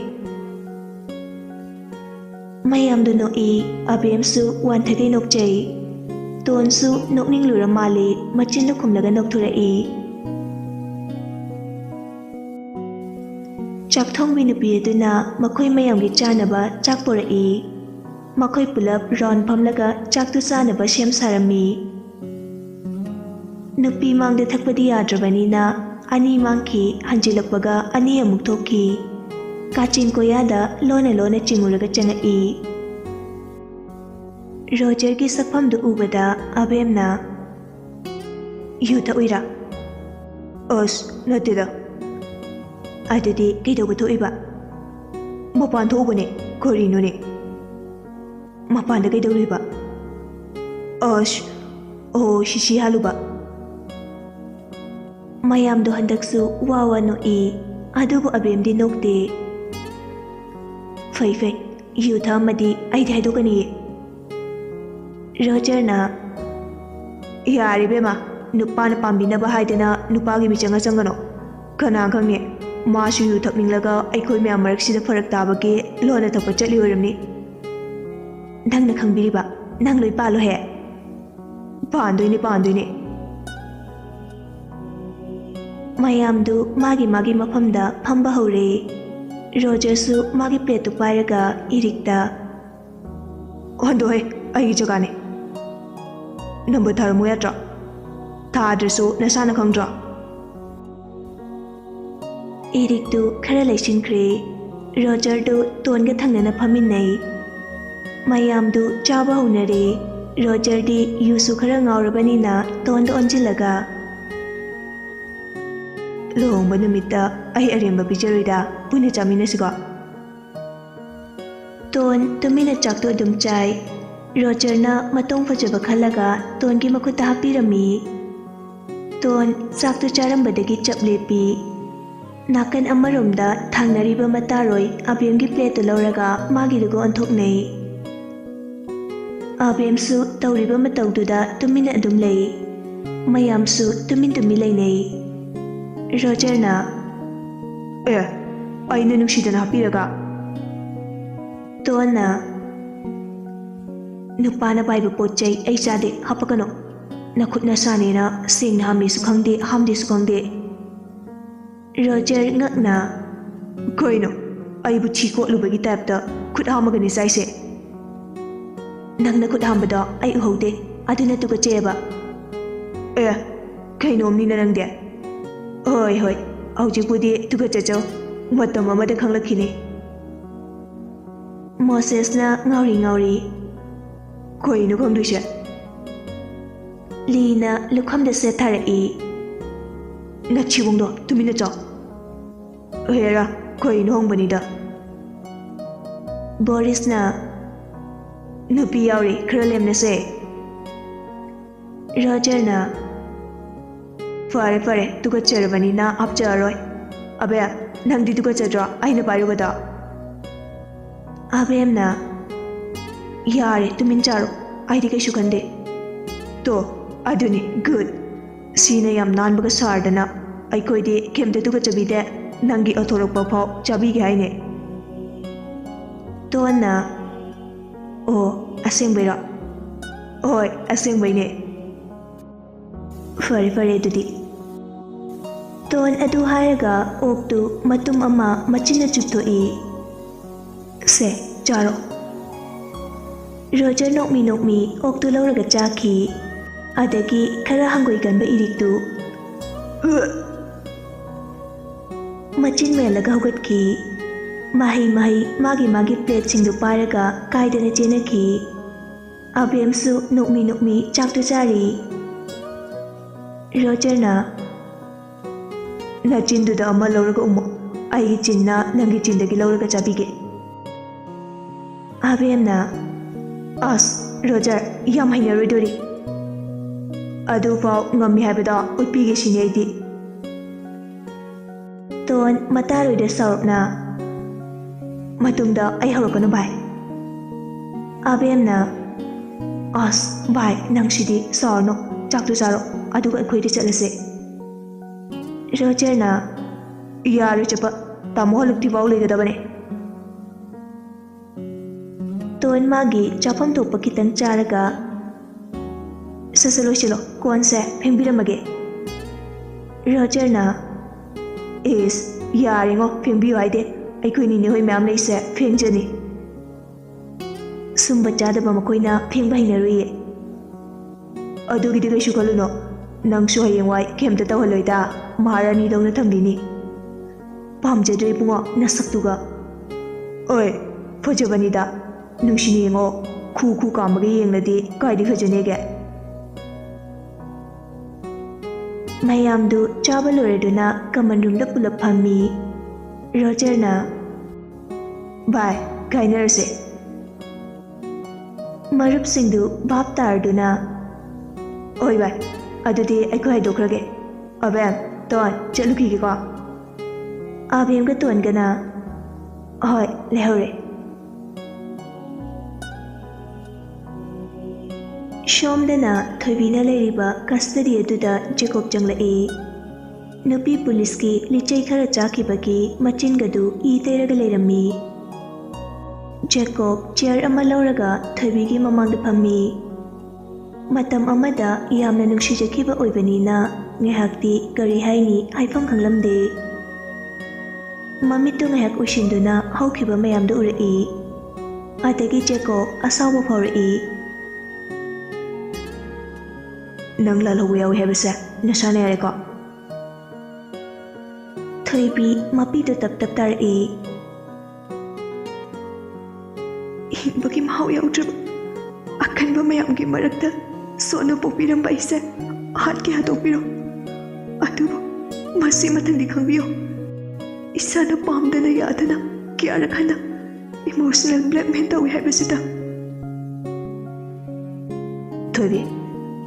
ꯃꯌꯥꯝꯗꯨ ꯅꯣꯛꯏ꯫ ꯑꯕꯦꯝꯁꯨ ꯋꯥꯟꯊꯒꯩ ꯅꯣꯛꯆꯩ꯫ ꯇꯣꯟꯁꯨ ꯅꯣꯛꯅꯤꯡꯂꯨꯔ ꯃꯥꯜꯂꯦ, ꯃꯆꯤꯟꯗꯨ ꯈꯨꯝꯂꯒ ꯅꯣꯛꯊꯣꯔꯛꯏ꯫ ꯆꯥꯛꯊꯣꯡꯕꯤ ꯅꯨꯄꯤ ꯑꯗꯨꯅ ꯃꯈꯣꯏ ꯃꯌꯥꯝꯒꯤ ꯆꯥꯅꯕ ꯆꯥꯛ ꯄꯨꯔꯛꯏ꯫ ꯃꯈꯣꯏ ꯄꯨꯂꯞ ꯔꯥꯎꯟ ꯐꯝꯂꯒ ꯆꯥꯛꯇꯨ ꯆꯥꯅꯕ ꯁꯦꯝ ꯁꯥꯔꯝꯃꯤ꯫ ꯅꯨꯄꯤ ꯃꯥꯡꯗ ꯊꯛꯄꯗꯤ ꯌꯥꯗ꯭ꯔꯕꯅꯤꯅ ꯑꯅꯤ ꯃꯥꯡꯈꯤ, ꯍꯟꯖꯤꯜꯂꯛꯄꯒ ꯑꯅꯤ ꯑꯃꯨꯛ ꯊꯣꯛꯈꯤ꯫ ꯀꯥꯆꯤꯟ ꯀꯣꯌꯥꯗ ꯂꯣꯟꯅ ꯂꯣꯟꯅ ꯆꯤꯡꯉꯨꯔꯒ ꯆꯪꯉꯛꯏ꯫ ꯔꯣꯖꯔꯒꯤ ꯁꯛꯐꯝꯗꯨ ꯎꯕꯗ ꯑꯕꯦꯝꯅ, "ꯌꯨ ꯊꯛꯎꯏꯔꯥ?" "ꯑꯁ, ꯅꯠꯇꯦꯗ꯫" "ꯑꯗꯨꯗꯤ ꯀꯩꯗꯧꯕ ꯊꯣꯛꯏꯕ?" "ꯃꯄꯥꯟ ꯊꯣꯛꯎꯕꯅꯦ꯫ ꯀꯔꯤꯅꯣꯅꯦ?" "ꯃꯄꯥꯟꯗ ꯀꯩꯗꯧꯔꯨꯏꯕ?" "ꯑꯁ, ꯑꯣ, ꯁꯤꯁꯤ ꯍꯥꯜꯂꯨꯕ꯫" ꯃꯌꯥꯝꯗꯣ ꯍꯟꯗꯛꯁꯨ ꯋꯥ ꯋꯥ ꯅꯣꯛꯏ꯫ ꯑꯗꯨꯕꯨ ꯑꯕꯦꯝꯗꯤ ꯅꯣꯛꯇꯦ꯫ "ꯐꯩ ꯐꯩ, ꯌꯨ ꯊꯛꯑꯝꯃꯗꯤ ꯑꯩꯗꯤ ꯍꯥꯏꯗꯣꯛꯀꯅꯤꯌꯦ꯫" ꯔꯣꯖꯔꯅ, "ꯌꯥꯔꯦ ꯏꯕꯦꯝꯃ, ꯅꯨꯄꯥꯅ ꯄꯥꯝꯕꯤꯅꯕ ꯍꯥꯏꯗꯅ ꯅꯨꯄꯥꯒꯤ ꯃꯤꯆꯪꯒ ꯆꯪꯒꯅꯣ꯫ ꯀꯅꯥ ꯈꯪꯅꯤ, ꯃꯥꯁꯨ ꯌꯨ ꯊꯛꯅꯤꯡꯂꯒ ꯑꯩꯈꯣꯏ ꯃꯌꯥꯝ ꯃꯔꯛꯁꯤꯗ ꯐꯔꯛ ꯇꯥꯕꯒꯤ ꯂꯣꯟꯅ ꯊꯛꯄ ꯆꯠꯂꯤ ꯑꯣꯏꯔꯝꯅꯤ꯫ ꯅꯪꯅ ꯈꯪꯕꯤꯔꯤꯕ, ꯅꯪ ꯂꯣꯏ ꯄꯥꯜꯂꯣꯍꯦ꯫" "ꯄꯥꯟꯗꯣꯏꯅꯦ, ꯄꯥꯟꯗꯣꯏꯅꯦ꯫" ꯃꯌꯥꯝꯗꯨ ꯃꯥꯒꯤ ꯃꯥꯒꯤ ꯃꯐꯝꯗ ꯐꯝꯕ ꯍꯧꯔꯦ꯫ ꯔꯣꯖꯔꯁꯨ ꯃꯥꯒꯤ ꯄ꯭ꯂꯦꯠꯇꯨ ꯄꯥꯏꯔꯒ ꯏꯔꯤꯛꯇ, "ꯍꯟꯗꯣꯛꯍꯦ, ꯑꯩꯒꯤ ꯖꯒꯥꯅꯦ꯫ ꯅꯝꯕꯔ ꯊꯥꯔꯝꯃꯨ ꯌꯥꯗ꯭ꯔꯣ? ꯊꯥꯗ꯭ꯔꯁꯨ ꯅꯁꯥꯅ ꯈꯪꯗ꯭ꯔꯣ?" ꯏꯔꯤꯛꯇꯨ ꯈꯔ ꯂꯩꯁꯤꯟꯈ꯭ꯔꯦ꯫ ꯔꯣꯖꯔꯗꯨ ꯇꯣꯟꯒ ꯊꯪꯅꯅ ꯐꯝꯃꯤꯟꯅꯩ꯫ ꯃꯌꯥꯝꯗꯨ ꯆꯥꯕ ꯍꯧꯅꯔꯦ꯫ ꯔꯣꯖꯔꯗꯤ ꯌꯨꯁꯨ ꯈꯔ ꯉꯥꯎꯔꯕꯅꯤꯅ ꯇꯣꯟꯗ ꯑꯣꯟꯁꯤꯜꯂꯒ, "ꯂꯨꯍꯣꯡꯕ ꯅꯨꯃꯤꯠꯇ ꯑꯩ ꯑꯔꯦꯝꯕ ꯄꯤꯖꯔꯣꯏꯗ, ꯄꯨꯟꯅ ꯆꯥꯃꯤꯟꯅꯁꯤꯀꯣ꯫" ꯇꯣꯟ ꯇꯨꯃꯤꯟꯅ ꯆꯥꯛꯇꯨ ꯑꯗꯨꯝ ꯆꯥꯏ꯫ ꯔꯣꯖꯔꯅ ꯃꯇꯣꯡ ꯐꯖꯕ ꯈꯜꯂꯒ ꯇꯣꯟꯒꯤ ꯃꯈꯨꯠꯇ ꯍꯥꯞꯄꯤꯔꯝꯃꯤ꯫ ꯇꯣꯟ ꯆꯥꯛꯇꯨ ꯆꯥꯔꯝꯕꯗꯒꯤ ꯆꯞ ꯂꯦꯞꯄꯤ꯫ ꯅꯥꯀꯟ ꯑꯃꯔꯣꯝꯗ ꯊꯪꯅꯔꯤꯕ ꯃꯇꯥꯔꯣꯏ ꯑꯕꯦꯝꯒꯤ ꯄ꯭ꯂꯦꯠꯇꯨ ꯂꯧꯔꯒ ꯃꯥꯒꯤꯗꯨꯒ ꯑꯣꯟꯊꯣꯛꯅꯩ꯫ ꯑꯕꯦꯝꯁꯨ ꯇꯧꯔꯤꯕ ꯃꯇꯧꯗꯨꯗ ꯇꯨꯃꯤꯟꯅ ꯑꯗꯨꯝ ꯂꯩ꯫ ꯃꯌꯥꯝꯁꯨ ꯇꯨꯃꯤꯟ ꯇꯨꯃꯤꯟ ꯂꯩꯅꯩ꯫ ꯔꯣꯖꯔꯅ, "ꯑꯦ, ꯑꯩꯅ ꯅꯨꯡꯁꯤꯗꯅ ꯍꯥꯞꯄꯤꯔꯒ?" ꯇꯣꯟꯅ, "ꯅꯨꯄꯥꯅ ꯄꯥꯏꯕ ꯄꯣꯠ ꯆꯩ ꯑꯩ ꯆꯥꯗꯦ, ꯍꯥꯞꯄꯛꯀꯅꯨ꯫ ꯅꯈꯨꯠ ꯅꯁꯥꯅꯦꯅ ꯁꯦꯡꯅ ꯍꯥꯝꯃꯦꯁꯨ ꯈꯪꯗꯦ, ꯍꯥꯝꯗꯦꯁꯨ ꯈꯪꯗꯦ꯫" ꯔꯣꯖꯔ ꯉꯛꯅ, "ꯀꯩꯅꯣ, ꯑꯩꯕꯨ ꯊꯤ ꯀꯣꯠꯂꯨꯕꯒꯤ ꯇꯥꯏꯞꯇ ꯈꯨꯠ ꯍꯥꯝꯃꯒꯅꯤ ꯆꯥꯏꯁꯦ?" "ꯅꯪꯅ ꯈꯨꯠ ꯍꯥꯝꯕꯗꯣ ꯑꯩ ꯎꯍꯧꯗꯦ, ꯑꯗꯨꯅ ꯇꯨꯀꯠꯆꯩꯑꯕ꯫" "ꯑꯦ, ꯀꯩꯅꯣꯝꯅꯤꯅ ꯅꯪꯗꯤ꯫ ꯍꯣꯏ, ꯍꯣꯏ, ꯍꯧꯖꯤꯛꯄꯨꯗꯤ ꯇꯨꯀꯠꯆꯆꯧ, ꯃꯇꯝ ꯑꯃꯗ ꯈꯪꯂꯛꯈꯤꯅꯤ꯫" ꯃꯣꯁꯦꯁꯅ ꯉꯥꯎꯔꯤ ꯉꯥꯎꯔꯤ, "ꯀꯩꯅꯣ ꯈꯪꯗꯣꯏꯁꯦ?" ꯂꯤꯅ ꯂꯨꯈꯝꯗ ꯁꯦꯠ ꯊꯥꯔꯛꯏ꯫ "ꯅꯊꯤꯕꯣꯡꯗꯣ ꯇꯨꯃꯤꯟꯅ ꯆꯥꯎ꯫ ꯍꯦꯔꯥ, ꯀꯩꯅꯣ ꯍꯪꯕꯅꯤꯗ꯫" ꯕꯣꯔꯤꯁꯅ, "ꯅꯨꯄꯤ ꯌꯥꯎꯔꯤ, ꯈꯔ ꯂꯦꯝꯅꯁꯦ꯫" ꯔꯣꯖꯔꯅ, "ꯐꯔꯦ, ꯐꯔꯦ, ꯇꯨꯀꯠꯆꯔꯕꯅꯤꯅ ꯍꯥꯞꯆꯔꯔꯣꯏ꯫ ꯑꯕꯦ, ꯅꯪꯗꯤ ꯇꯨꯀꯠꯆꯗ꯭ꯔꯣ ꯑꯩꯅ ꯄꯥꯏꯔꯨꯕꯗꯣ? ꯑꯕꯦꯝꯅ, "ꯌꯥꯔꯦ, ꯇꯨꯃꯤꯟ ꯆꯥꯔꯣ, ꯑꯩꯗꯤ ꯀꯩꯁꯨ ꯈꯟꯗꯦ"꯫ "ꯇꯣ, ꯑꯗꯨꯅꯤ, good꯫ ꯁꯤꯅ ꯌꯥꯝ ꯅꯥꯟꯕꯒ ꯁꯥꯔꯗꯅ꯫ ꯑꯩꯈꯣꯏꯗꯤ ꯀꯩꯝꯇ ꯇꯨꯀꯠꯆꯕꯤꯗꯦ, ꯅꯪꯒꯤ ꯑꯊꯣꯔꯛꯄ ꯐꯥꯎ ꯆꯥꯕꯤꯒꯦ ꯍꯥꯏꯅꯦ"꯫ ꯇꯣꯟꯅ, "ꯑꯣ, ꯑꯁꯦꯡꯕꯩꯔꯣ?" "ꯍꯣꯏ, ꯑꯁꯦꯡꯕꯩꯅꯦ"꯫ "ꯐꯔꯦ ꯐꯔꯦ ꯑꯗꯨꯗꯤ"꯫ ꯇꯣꯟ ꯑꯗꯨ ꯍꯥꯏꯔꯒ ꯑꯣꯛꯇꯨ ꯃꯇꯨꯝ ꯑꯃ ꯃꯆꯤꯟꯅ ꯆꯨꯞꯊꯣꯛꯏ꯫ "ꯁꯦ, ꯆꯥꯔꯣ"꯫ ꯔꯣꯖꯔ ꯅꯣꯛꯃꯤ ꯅꯣꯛꯃꯤ ꯑꯣꯛꯇꯨ ꯂꯧꯔꯒ ꯆꯥꯈꯤ꯫ ꯑꯗꯒꯤ ꯈꯔ ꯍꯪꯒꯣꯏꯒꯟꯕ ꯏꯔꯤꯛꯇꯨ ꯃꯆꯤꯟ ꯃꯦꯜꯂꯒ ꯍꯧꯒꯠꯈꯤ꯫ ꯃꯍꯩ ꯃꯍꯩ ꯃꯥꯒꯤ ꯃꯥꯒꯤ ꯄ꯭ꯂꯦꯠꯁꯤꯡꯗꯨ ꯄꯥꯏꯔꯒ ꯀꯥꯏꯗꯅ ꯆꯦꯟꯅꯈꯤ꯫ ꯑꯕꯦꯝꯁꯨ ꯅꯣꯛꯃꯤ ꯅꯣꯛꯃꯤ ꯆꯥꯛꯇꯨ ꯆꯥꯔꯤ꯫ ꯔꯣꯖꯔꯅ, "ꯅꯆꯤꯟꯗꯨꯗ ꯑꯃ ꯂꯧꯔꯒ ꯎꯝꯃꯣ꯫ ꯑꯩꯒꯤ ꯆꯤꯟꯅ ꯅꯪꯒꯤ ꯆꯤꯟꯗꯒꯤ ꯂꯧꯔꯒ ꯆꯥꯕꯤꯒꯦ"꯫ ꯑꯕꯦꯝꯅ, "ꯑꯁ, ꯔꯣꯖꯔ, ꯌꯥꯝ ꯍꯩꯅꯔꯣꯏꯗꯣꯔꯤ꯫ ꯑꯗꯨꯐꯥꯎ ꯉꯝꯃꯤ ꯍꯥꯏꯕꯗꯣ ꯎꯠꯄꯤꯒꯦ ꯁꯤꯅꯤ ꯑꯩꯗꯤ"꯫ ꯇꯣꯟ ꯃꯇꯥꯔꯣꯏꯗ ꯁꯥꯎꯔꯞꯅ, "ꯃꯇꯨꯡꯗ ꯑꯩ ꯍꯧꯔꯛꯀꯅꯨ ꯚꯥꯏ"꯫ ꯑꯕꯦꯝꯅ, "ꯑꯁ ꯚꯥꯏ, ꯅꯪꯁꯤꯗꯤ ꯁꯥꯎꯔꯅꯨ, ꯆꯥꯛꯇꯨ ꯆꯥꯔꯣ, ꯑꯗꯨꯒ ꯑꯩꯈꯣꯏꯗ ꯆꯠꯂꯁꯦ"꯫ ꯔꯣꯖꯔꯅ, "ꯌꯥꯔꯣꯏ ꯆꯠꯄ, ꯇꯥꯃꯣ ꯍꯜꯂꯛꯇ꯭ꯔꯤꯐꯥꯎ ꯂꯩꯒꯗꯕꯅꯦ"꯫ ꯇꯣꯟ ꯃꯥꯒꯤ ꯆꯥꯐꯝ ꯊꯣꯛꯄ ꯈꯤꯇꯪ ꯆꯥꯔꯒ, "ꯁꯠ ꯁꯠ ꯂꯣꯏꯁꯤꯜꯂꯣ, ꯀꯣꯟꯁꯦ ꯐꯦꯡꯕꯤꯔꯝꯃꯒꯦ"꯫ ꯔꯣꯖꯔꯅ, "ꯏꯁ, ꯌꯥꯔꯦꯉꯣ, ꯐꯦꯡꯕꯤꯌꯨ ꯍꯥꯏꯗꯦ, ꯑꯩꯈꯣꯏ ꯅꯤꯅꯦ ꯍꯣꯏ ꯃꯌꯥꯝ ꯂꯩꯁꯦ, ꯐꯦꯡꯖꯅꯤ"꯫ ꯁꯨꯝꯕ ꯆꯥꯗꯕ ꯃꯈꯣꯏꯅ ꯐꯦꯡꯕ ꯍꯩꯅꯔꯣꯏꯌꯦ꯫ "ꯑꯗꯨꯒꯤꯗꯤ ꯀꯩꯁꯨ ꯈꯜꯂꯨꯅꯣ, ꯅꯪꯁꯨ ꯍꯌꯦꯡꯋꯥꯏ ꯀꯩꯝꯇ ꯇꯧꯍꯜꯂꯣꯏꯗ, ꯃꯍꯥꯔꯥꯅꯤꯗꯧꯅ ꯊꯝꯕꯤꯅꯤ"꯫ "ꯄꯥꯝꯖꯗ꯭ꯔꯦ ꯏꯕꯨꯡꯉꯣ ꯅꯁꯛꯇꯨꯒ"꯫ "ꯑꯣꯏ, ꯐꯖꯕꯅꯤꯗ, ꯅꯨꯡꯁꯤꯅ ꯌꯦꯡꯉꯣ, ꯈꯨ ꯈꯨ ꯀꯥꯝꯃꯒ ꯌꯦꯡꯂꯗꯤ ꯀꯥꯏꯗꯤ ꯐꯖꯅꯦꯒꯦ"꯫ ꯃꯌꯥꯝꯗꯨ ꯆꯥꯕ ꯂꯣꯏꯔꯗꯨꯅ ꯀꯃꯟ ꯔꯨꯝꯗ ꯄꯨꯂꯞ ꯐꯝꯃꯤ꯫ ꯔꯣꯖꯔꯅ, "ꯚꯥꯏ, ꯀꯥꯏꯅꯔꯁꯦ"꯫ ꯃꯔꯨꯞꯁꯤꯡꯗꯨ ꯚꯥꯞ ꯇꯥꯔꯗꯨꯅ, "ꯍꯣꯏ ꯚꯥꯏ, ꯑꯗꯨꯗꯤ ꯑꯩꯈꯣꯏ ꯍꯥꯏꯗꯣꯛꯈ꯭ꯔꯒꯦ꯫ ꯑꯕꯦꯝ, ꯇꯣꯟ, ꯆꯠꯂꯨꯈꯤꯒꯦꯀꯣ"꯫ ꯑꯥꯕꯦꯝꯒ ꯇꯣꯟꯒꯅ, "ꯑꯍꯣꯏ, ꯂꯩꯍꯧꯔꯦ꯫" ꯁꯣꯝꯗꯅ ꯊꯣꯏꯕꯤꯅ ꯂꯩꯔꯤꯕ ꯀꯁꯇꯗꯤ ꯑꯗꯨꯗ ꯖꯦꯀꯣꯕ ꯆꯪꯂꯛꯏ꯫ ꯅꯨꯄꯤ ꯄꯨꯂꯤꯁꯀꯤ ꯂꯤꯆꯩ ꯈꯔ ꯆꯥꯈꯤꯕꯒꯤ ꯃꯆꯤꯟꯒꯗꯨ ꯏ ꯇꯩꯔꯒ ꯂꯩꯔꯝꯃꯤ꯫ ꯖꯦꯀꯣꯕ ꯆꯤꯌꯔ ꯑꯃ ꯂꯧꯔꯒ ꯊꯣꯏꯕꯤꯒꯤ ꯃꯃꯥꯡꯗ ꯐꯝꯃꯤ꯫ ꯃꯇꯝ ꯑꯃꯗ ꯌꯥꯝꯅ ꯅꯨꯡꯁꯤꯖꯈꯤꯕ ꯑꯣꯏꯕꯅꯤꯅ ꯉꯥꯏꯍꯥꯛꯇꯤ ꯀꯔꯤ ꯍꯥꯏꯅꯤ ꯍꯥꯏꯐꯝ ꯈꯪꯂꯝꯗꯦ꯫ ꯃꯃꯤꯠꯇꯨ ꯉꯥꯏꯍꯥꯛ ꯎꯏꯁꯤꯟꯗꯨꯅ ꯍꯧꯈꯤꯕ ꯃꯌꯥꯝꯗꯨ ꯎꯔꯛꯏ꯫ ꯑꯗꯒꯤ ꯖꯦꯀꯣꯕ ꯑꯁꯥꯎꯕ ꯐꯥꯎꯔꯛꯏ꯫ "ꯅꯪ ꯂꯥꯜꯍꯧꯕ ꯌꯥꯎꯏ ꯍꯥꯏꯕꯁꯦ ꯅꯁꯥꯅ ꯌꯥꯔꯦꯀꯣ?" ꯊꯣꯏꯕꯤ ꯃꯄꯤꯗꯨ ꯇꯞ ꯇꯞ ꯇꯥꯔꯛꯏ꯫ "ꯍꯤꯡꯕꯒꯤ ꯃꯍꯥꯎ ꯌꯥꯎꯗ꯭ꯔꯕ ꯑꯀꯟꯕ ꯃꯌꯥꯝꯒꯤ ꯃꯔꯛꯇ ꯁꯣꯟꯅ ꯄꯣꯛꯄꯤꯔꯝꯕ ꯑꯩꯁꯦ ꯍꯥꯠꯀꯦ ꯍꯥꯠꯇꯣꯛꯄꯤꯔꯣ꯫ ꯑꯗꯨꯕꯨ ꯃꯁꯤ ꯃꯊꯪꯗꯤ ꯈꯪꯕꯤꯌꯣ, ꯏꯁꯥꯅ ꯄꯥꯝꯗꯅ ꯌꯥꯗꯅ ꯀꯌꯥꯔꯛ ꯍꯟꯅ ꯏꯃꯣꯁꯅꯦꯜ ꯕ꯭ꯂꯦꯛꯃꯦꯜ ꯇꯧꯏ ꯍꯥꯏꯕꯁꯤꯗ꯫" "ꯊꯣꯏꯕꯤ,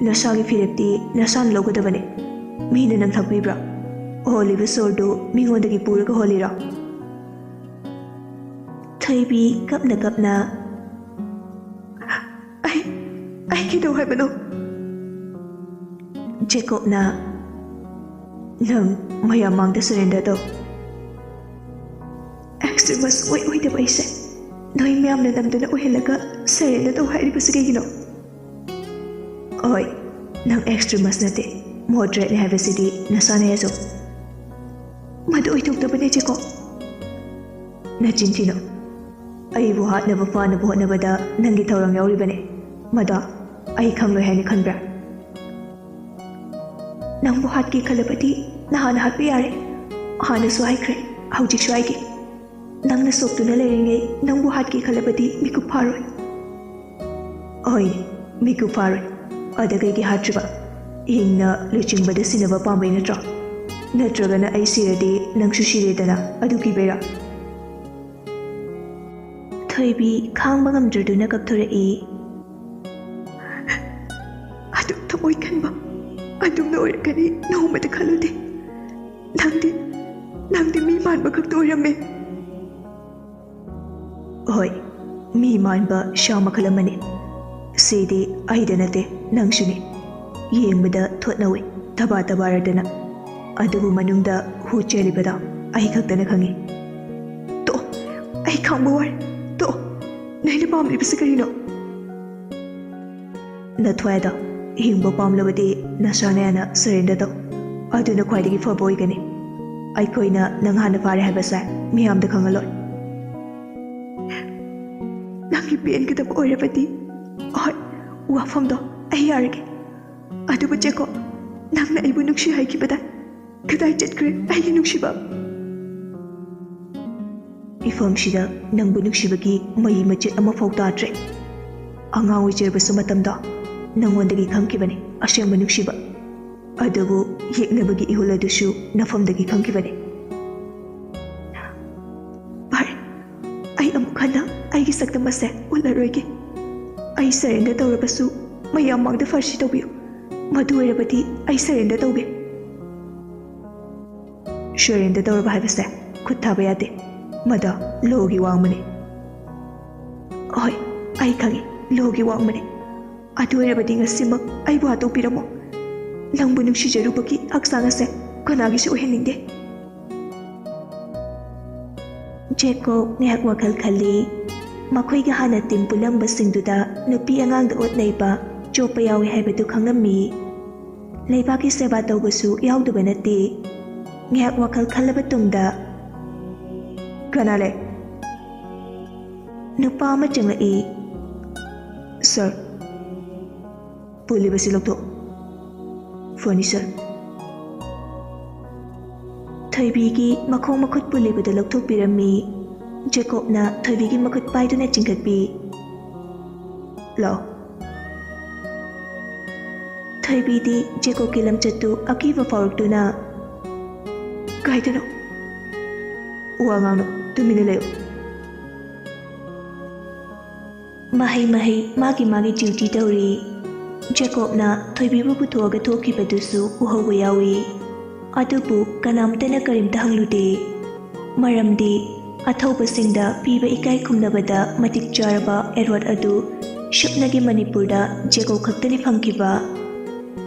ꯅꯁꯥꯒꯤ ꯐꯤꯔꯦꯞꯇꯤ ꯅꯁꯥꯅ ꯂꯧꯒꯗꯕꯅꯤ꯫ ꯃꯤꯅ ꯅꯪ ꯊꯛꯄꯤꯕ꯭ꯔꯥ? ꯍꯣꯜꯂꯤꯕ ꯁꯣꯔꯗꯨ ꯃꯤꯉꯣꯟꯗꯒꯤ ꯄꯨꯔꯒ ꯍꯣꯜꯂꯤꯔꯣ?" ꯊꯣꯏꯕꯤ ꯀꯞꯅ ꯀꯞꯅ, "ꯑꯩ, ꯑꯩ ꯀꯩꯗꯧ ꯍꯥꯏꯕꯅꯣ?" ꯖꯦꯀꯣꯕꯅ, "ꯅꯪ ꯃꯌꯥꯝ ꯃꯥꯡꯗ ꯁꯔꯦꯟꯗꯔ ꯇꯧ꯫" "ꯑꯦꯛꯁꯇ꯭ꯔꯤꯃꯁ ꯑꯣꯏ ꯑꯣꯏꯗꯕ ꯑꯩꯁꯦ ꯅꯣꯏ ꯃꯌꯥꯝꯅ ꯅꯝꯗꯨꯅ ꯑꯣꯏꯍꯜꯂꯒ ꯁꯔꯦꯟꯗꯔ ꯇꯧ ꯍꯥꯏꯔꯤꯕꯁꯤ ꯀꯩꯒꯤꯅꯣ?" "ꯍꯣꯏ, ꯅꯪ ꯑꯦꯛꯁꯇ꯭ꯔꯤꯃꯁ ꯅꯠꯇꯦ, ꯃꯣꯗꯔꯦꯠꯅꯦ ꯍꯥꯏꯕꯁꯤꯗꯤ ꯅꯁꯥꯅ ꯌꯥꯖꯧ꯫" "ꯃꯗꯨ ꯑꯣꯏꯊꯣꯛꯇꯕꯅꯦ ꯖꯦꯀꯣꯕ꯫" "ꯅꯆꯤꯟ ꯊꯤꯅꯨ꯫ ꯑꯩꯕꯨ ꯍꯥꯠꯅꯕ ꯐꯥꯅꯕ ꯍꯣꯠꯅꯕꯗ ꯅꯪꯒꯤ ꯊꯧꯔꯥꯡ ꯌꯥꯎꯔꯤꯕꯅꯦ꯫ ꯃꯗꯣ ꯑꯩ ꯈꯪꯂꯣꯏ ꯍꯥꯏꯅ ꯈꯟꯕ꯭ꯔꯥ?" "ꯅꯪꯕꯨ ꯍꯥꯠꯀꯦ ꯈꯜꯂꯕꯗꯤ ꯅꯍꯥꯟꯅ ꯍꯥꯠꯄ ꯌꯥꯔꯦ꯫ ꯍꯥꯟꯅꯁꯨ ꯍꯥꯏꯈ꯭ꯔꯦ, ꯍꯧꯖꯤꯛꯁꯨ ꯍꯥꯏꯒꯦ꯫ ꯅꯪꯅ ꯁꯣꯛꯇꯨꯅ ꯂꯩꯔꯤꯉꯩ ꯅꯪꯕꯨ ꯍꯥꯠꯀꯦ ꯈꯜꯂꯕꯗꯤ ꯃꯤꯀꯨꯞ ꯐꯥꯔꯣꯏ꯫" "ꯍꯣꯏꯅꯦ, ꯃꯤꯀꯨꯞ ꯐꯥꯔꯣꯏ꯫ ꯑꯗ ꯀꯩꯒꯤ ꯍꯥꯠꯇ꯭ꯔꯤꯕ? ꯍꯤꯡꯅ ꯂꯨꯆꯤꯡꯕꯗ ꯁꯤꯟꯅꯕ ꯄꯥꯝꯕꯩ ꯅꯠꯇ꯭ꯔꯣ? ꯅꯠꯇ꯭ꯔꯒꯅ ꯑꯩ ꯁꯤꯔꯗꯤ ꯅꯪꯁꯨ ꯁꯤꯔꯦꯗꯅ, ꯑꯗꯨ ꯀꯤꯕꯩꯔꯥ?" ꯊꯣꯏꯕꯤ ꯈꯥꯡꯕ ꯉꯝꯗ꯭ꯔꯗꯨꯅ ꯀꯞꯊꯣꯔꯛꯏ꯫ "ꯑꯗꯨꯝ ꯊꯃꯣꯏ ꯀꯟꯕ ꯑꯗꯨꯝꯅ ꯑꯣꯏꯔꯛꯀꯅꯤ ꯅꯣꯡꯃꯇ ꯈꯜꯂꯨꯗꯦ꯫ ꯅꯪꯗꯤ ꯅꯪꯗꯤ ꯃꯤ ꯃꯥꯟꯕ ꯈꯛꯇ ꯑꯣꯏꯔꯝꯃꯦ꯫ ꯍꯣꯏ, ꯃꯤ ꯃꯥꯟꯕ ꯁꯥ ꯃꯈꯜ ꯑꯃꯅꯤ꯫ ꯁꯤꯗꯤ ꯑꯩꯗ ꯅꯠꯇꯦ, ꯅꯪꯁꯨꯅꯤ꯫ ꯌꯦꯡꯕꯗ ꯊꯣꯠꯅꯧꯏ, ꯊꯕꯥ ꯊꯕꯥꯔꯗꯅ꯫ ꯑꯗꯨꯕꯨ ꯃꯅꯨꯡꯗ ꯍꯨ ꯆꯦꯜꯂꯤꯕꯗꯣ ꯑꯩ ꯈꯛꯇꯅ ꯈꯪꯏ꯫ ꯇꯣꯛꯑꯣ, ꯑꯩ ꯈꯥꯡꯕ ꯋꯥꯔꯦ꯫ ꯇꯣꯛꯑꯣ, ꯅꯣꯏꯅ ꯄꯥꯝꯂꯤꯕꯁꯤ ꯀꯔꯤꯅꯣ? ꯅꯊ꯭ꯋꯥꯏꯗꯣ ꯍꯤꯡꯕ ꯄꯥꯝꯂꯕꯗꯤ ꯅꯁꯥꯅ ꯌꯥꯅ surrender ꯇꯧ꯫ ꯑꯗꯨꯅ ꯈ꯭ꯋꯥꯏꯗꯒꯤ ꯐꯕ ꯑꯣꯏꯒꯅꯤ꯫ ꯑꯩꯈꯣꯏꯅ ꯅꯪ ꯍꯥꯟꯅ ꯐꯥꯔꯦ ꯍꯥꯏꯕꯁꯦ ꯃꯤꯌꯥꯝꯗ ꯈꯪꯍꯜꯂꯣꯏ꯫ ꯅꯪꯒꯤ ꯄꯦꯟꯒꯗꯕ ꯑꯣꯏꯔꯕꯗꯤ, ꯍꯣꯏ, ꯋꯥꯐꯝꯗꯣ ꯑꯩ ꯌꯥꯔꯒꯦ꯫ ꯑꯗꯨꯕꯨ ꯖꯦꯀꯣꯕ, ꯅꯪꯅ ꯑꯩꯕꯨ ꯅꯨꯡꯁꯤ ꯍꯥꯏꯈꯤꯕꯗ ꯀꯗꯥꯏ ꯆꯠꯈ꯭ꯔꯦ ꯑꯩꯒꯤ ꯅꯨꯡꯁꯤꯕ? ꯃꯤꯐꯝꯁꯤꯗ ꯅꯪꯕꯨ ꯅꯨꯡꯁꯤꯕꯒꯤ ꯃꯌꯤ ꯃꯆꯦꯠ ꯑꯃꯐꯥꯎ ꯇꯥꯗ꯭ꯔꯦ꯫ ꯑꯉꯥꯡ ꯑꯣꯏꯖꯔꯕꯁꯨ ꯃꯇꯝꯗꯣ ꯅꯪꯉꯣꯟꯗꯒꯤ ꯈꯪꯈꯤꯕꯅꯤ ꯑꯁꯦꯡꯕ ꯅꯨꯡꯁꯤꯕ꯫ ꯑꯗꯨꯕꯨ ꯌꯦꯛꯅꯕꯒꯤ ꯏꯍꯨꯜ ꯑꯗꯨꯁꯨ ꯅꯐꯝꯗꯒꯤ ꯈꯪꯈꯤꯕꯅꯤ꯫ ꯐꯔꯦ, ꯑꯩ ꯑꯃꯨꯛ ꯍꯟꯅ ꯑꯩꯒꯤ ꯁꯛꯇꯝ ꯑꯁꯦ ꯎꯠꯂꯔꯣꯏꯒꯦ꯫ ꯑꯩ surrender ꯇꯧꯔꯕꯁꯨ ꯃꯌꯥꯝ ꯃꯥꯡꯗ ꯐꯥꯔꯁꯤ ꯇꯧꯕꯤꯌꯨ꯫ ꯃꯗꯨ ꯑꯣꯏꯔꯕꯗꯤ ꯑꯩ surrender ꯇꯧꯒꯦ꯫ Surrender ꯇꯧꯔꯕ ꯍꯥꯏꯕꯁꯦ ꯈꯨꯠ ꯊꯥꯕ ꯌꯥꯗꯦ꯫ ꯃꯗꯣ lawꯒꯤ ꯋꯥꯡꯃꯅꯤ꯫ ꯍꯣꯏ, ꯑꯩ ꯈꯪꯏ, lawꯒꯤ ꯋꯥꯡꯃꯅꯤ꯫ ꯑꯗꯨ ꯑꯣꯏꯔꯕꯗꯤ ꯉꯁꯤꯃꯛ ꯑꯩꯕꯨ ꯍꯥꯠꯇꯣꯛꯄꯤꯔꯝꯃꯣ꯫ ꯅꯪꯕꯨ ꯅꯨꯡꯁꯤꯖꯔꯨꯕꯒꯤ ꯍꯛꯆꯥꯡ ꯑꯁꯦ ꯀꯅꯥꯒꯤꯁꯨ ꯑꯣꯏꯍꯟꯅꯤꯡꯗꯦ꯫ ꯖꯦꯀꯣꯕ ꯉꯥꯏꯍꯥꯛ ꯋꯥꯈꯜ ꯈꯜꯂꯤ꯫ ꯃꯈꯣꯏꯒ ꯍꯥꯟꯅ team ꯄꯨꯜꯂꯝꯕꯁꯤꯡꯗꯨꯗ ꯅꯨꯄꯤ ꯑꯉꯥꯡꯗ ꯑꯣꯠ ꯅꯩꯕ, ꯆꯣꯞꯄ ꯌꯥꯎꯏ ꯍꯥꯏꯕꯗꯨ ꯈꯪꯂꯝꯃꯤ꯫ ꯂꯩꯕꯥꯛꯀꯤ ꯁꯦꯕꯥ ꯇꯧꯕꯁꯨ ꯌꯥꯎꯗꯕ ꯅꯠꯇꯦ꯫ ꯉꯥꯏꯍꯥꯛ ꯋꯥꯈꯜ ꯈꯜꯂꯕ ꯇꯨꯡꯗ, "ꯀꯅꯥ ꯂꯩ?" ꯅꯨꯄꯥ ꯑꯃ ꯆꯪꯂꯛꯏ꯫ "Sir, ꯄꯨꯜꯂꯤꯕꯁꯤ ꯂꯧꯊꯣꯛ꯫ Furniture꯫" ꯊꯣꯏꯕꯤꯒꯤ ꯃꯈꯣꯡ ꯃꯈꯨꯠ ꯄꯨꯜꯂꯤꯕꯗꯨ ꯂꯧꯊꯣꯛꯄꯤꯔꯝꯃꯤ꯫ ꯖꯦꯀꯣꯕꯅ ꯊꯣꯏꯕꯤꯒꯤ ꯃꯈꯨꯠ ꯄꯥꯏꯗꯨꯅ ꯆꯤꯡꯈꯠꯄꯤ꯫ "ꯂꯥꯛꯑꯣ꯫" ꯊꯣꯏꯕꯤꯗꯤ ꯖꯦꯀꯣꯕꯀꯤ ꯂꯝꯆꯠꯇꯨ ꯑꯀꯤꯕ ꯐꯥꯎꯔꯛꯇꯨꯅ, "ꯀꯥꯏꯗꯅꯣ? ꯋꯥ ꯉꯥꯡꯅꯨ, ꯇꯨꯃꯤꯟꯅ ꯂꯩꯌꯨ꯫" ꯃꯍꯩ ꯃꯍꯩ ꯃꯥꯒꯤ ꯃꯥꯒꯤ duty ꯇꯧꯔꯤ꯫ ꯖꯦꯀꯣꯕꯅ ꯊꯣꯏꯕꯤꯕꯨ ꯄꯨꯊꯣꯛꯑꯒ ꯊꯣꯛꯈꯤꯕꯗꯨꯁꯨ ꯎꯍꯧꯕ ꯌꯥꯎꯏ꯫ ꯑꯗꯨꯕꯨ ꯀꯅꯥꯝꯇꯅ ꯀꯔꯤꯝꯇ ꯍꯪꯂꯨꯗꯦ꯫ ꯃꯔꯝꯗꯤ ꯑꯊꯧꯕꯁꯤꯡꯗ ꯄꯤꯕ ꯏꯀꯥꯏ ꯈꯨꯝꯅꯕꯗ ꯃꯇꯤꯛ ꯆꯥꯔꯕ ꯑꯦꯋꯥꯔꯗ ꯑꯗꯨ ꯁꯨꯞꯅꯒꯤ ꯃꯅꯤꯄꯨꯔꯗ ꯖꯦꯀꯣꯕ ꯈꯛꯇꯅꯤ ꯐꯪꯈꯤꯕ꯫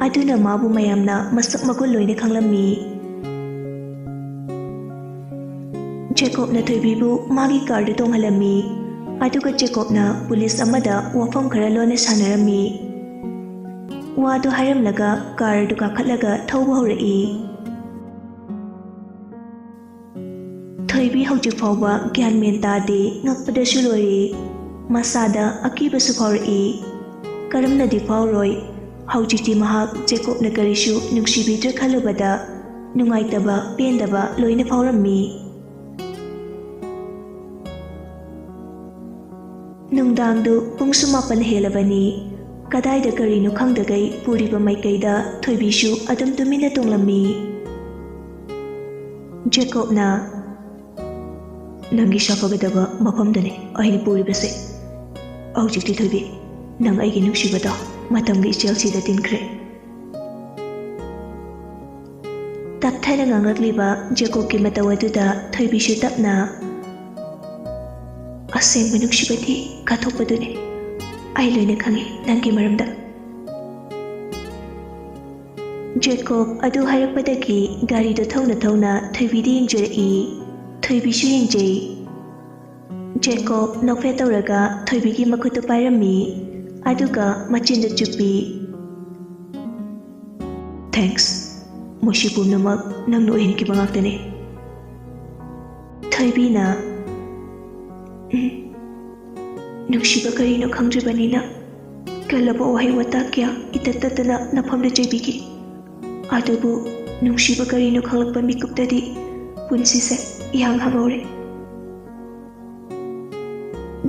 ꯑꯗꯨꯅ ꯃꯥꯕꯨ ꯃꯌꯥꯝꯅ ꯃꯁꯛ ꯃꯒꯨꯟ ꯂꯣꯏꯅ ꯈꯪꯂꯝꯃꯤ꯫ ꯖꯦꯀꯣꯕꯅ ꯊꯣꯏꯕꯤꯕꯨ ꯃꯥꯒꯤ ꯀꯥꯔꯗ ꯇꯣꯡꯍꯜꯂꯝꯃꯤ꯫ ꯑꯗꯨꯒ ꯖꯦꯀꯣꯕꯅ ꯄꯨꯂꯤꯁ ꯑꯃꯗ ꯋꯥꯐꯝ ꯈꯔ ꯂꯣꯟꯅ ꯁꯥꯟꯅꯔꯝꯃꯤ꯫ ꯋꯥꯗꯨ ꯍꯥꯏꯔꯝꯂꯒ ꯀꯥꯔ ꯑꯗꯨ ꯀꯥꯈꯠꯂꯒ ꯊꯧꯕ ꯍꯧꯔꯛꯏ꯫ ꯊꯣꯏꯕꯤ ꯍꯧꯖꯤꯛ ꯐꯥꯎꯕ ꯒ꯭ꯌꯥꯟ ꯃꯦꯟ ꯇꯥꯗꯦ, ꯉꯛꯄꯗꯁꯨ ꯂꯣꯏꯔꯦ꯫ ꯃꯁꯥꯗ ꯑꯀꯤꯕꯁꯨ ꯐꯥꯎꯔꯛꯏ꯫ ꯀꯔꯝꯅꯗꯤ ꯐꯥꯎꯔꯣꯏ? ꯍꯧꯖꯤꯛꯇꯤ ꯃꯍꯥꯛ ꯖꯦꯀꯣꯕꯅ ꯀꯔꯤꯁꯨ ꯅꯨꯡꯁꯤꯕꯤꯗ꯭ꯔꯦ ꯈꯜꯂꯨꯕꯗ ꯅꯨꯡꯉꯥꯏꯇꯕ, ꯄꯦꯟꯗꯕ ꯂꯣꯏꯅ ꯐꯥꯎꯔꯝꯃꯤ꯫ ꯅꯨꯡꯗꯥꯡꯗꯨ ꯄꯨꯡꯁꯨ ꯃꯥꯄꯟ ꯍꯦꯜꯂꯕꯅꯤ꯫ ꯀꯗꯥꯏꯗ ꯀꯔꯤꯅꯣ ꯈꯪꯗꯒꯩ ꯄꯨꯔꯤꯕ ꯃꯥꯏꯀꯩꯗ ꯊꯣꯏꯕꯤꯁꯨ ꯑꯗꯨꯝ ꯇꯨꯃꯤꯟꯅ ꯇꯣꯡꯂꯝꯃꯤ꯫ ꯖꯦꯀꯣꯕꯅ, "ꯅꯪꯒꯤ ꯁꯥꯐꯒꯗꯕ ꯃꯐꯝꯗꯅꯤ ꯑꯩꯅ ꯄꯨꯔꯤꯕꯁꯦ꯫ ꯍꯧꯖꯤꯛꯇꯤ ꯊꯣꯏꯕꯤ, ꯅꯪ ꯑꯩꯒꯤ ꯅꯨꯡꯁꯤꯕꯗꯣ ꯃꯇꯝꯒꯤ ꯏꯆꯦꯜꯁꯤꯗ ꯇꯤꯟꯈ꯭ꯔꯦ꯫" ꯇꯞꯊꯅ ꯉꯥꯡꯂꯛꯂꯤꯕ ꯖꯦꯀꯣꯕꯀꯤ ꯃꯇꯧ ꯑꯗꯨꯗ ꯊꯣꯏꯕꯤꯁꯨ ꯇꯞꯅ, "ꯑꯁꯦꯡꯕ ꯅꯨꯡꯁꯤꯕꯗꯤ ꯀꯠꯊꯣꯛꯄꯗꯨꯅꯤ꯫ ꯑꯩ ꯂꯣꯏꯅ ꯈꯪꯏ ꯅꯪꯒꯤ ꯃꯔꯝꯗ꯫" ꯖꯦꯀꯣꯕ ꯑꯗꯨ ꯍꯥꯏꯔꯛꯄꯗꯒꯤ ꯒꯥꯔꯤꯗꯨ ꯊꯧꯅ ꯊꯧꯅ ꯊꯣꯏꯕꯤꯗ ꯌꯦꯡꯖꯔꯛꯏ꯫ ꯊꯣꯏꯕꯤꯁꯨ ꯌꯦꯡꯖꯩ꯫ ꯖꯦꯀꯣꯕ ꯅꯣꯛꯐꯦꯠ ꯇꯧꯔꯒ ꯊꯣꯏꯕꯤꯒꯤ ꯃꯈꯨꯠꯇꯨ ꯄꯥꯏꯔꯝꯃꯤ, ꯑꯗꯨꯒ ꯃꯆꯤꯟꯗꯨ ꯆꯨꯞꯄꯤ꯫ "ꯊꯦꯡꯛꯁ꯫ ꯃꯁꯤ ꯄꯨꯝꯅꯃꯛ ꯅꯪꯅ ꯑꯣꯏꯍꯟꯈꯤꯕ ꯉꯥꯛꯇꯅꯤ꯫" ꯊꯣꯏꯕꯤꯅ, "ꯎꯝ, ꯅꯨꯡꯁꯤꯕ ꯀꯔꯤꯅꯣ ꯈꯪꯗ꯭ꯔꯤꯕꯅꯤꯅ ꯀꯜꯂꯕ ꯋꯥꯍꯩ ꯋꯥꯇꯥ ꯀꯌꯥ ꯏꯇꯠ ꯇꯠꯇꯅ ꯅꯐꯝꯗ ꯆꯩꯕꯤꯈꯤ꯫ ꯑꯗꯨꯕꯨ ꯅꯨꯡꯁꯤꯕ ꯀꯔꯤꯅꯣ ꯈꯪꯂꯛꯄ ꯃꯤꯀꯨꯞꯇꯗꯤ ꯄꯨꯟꯁꯤꯁꯦ ꯏꯍꯥꯡ ꯍꯥꯡꯍꯧꯔꯦ꯫"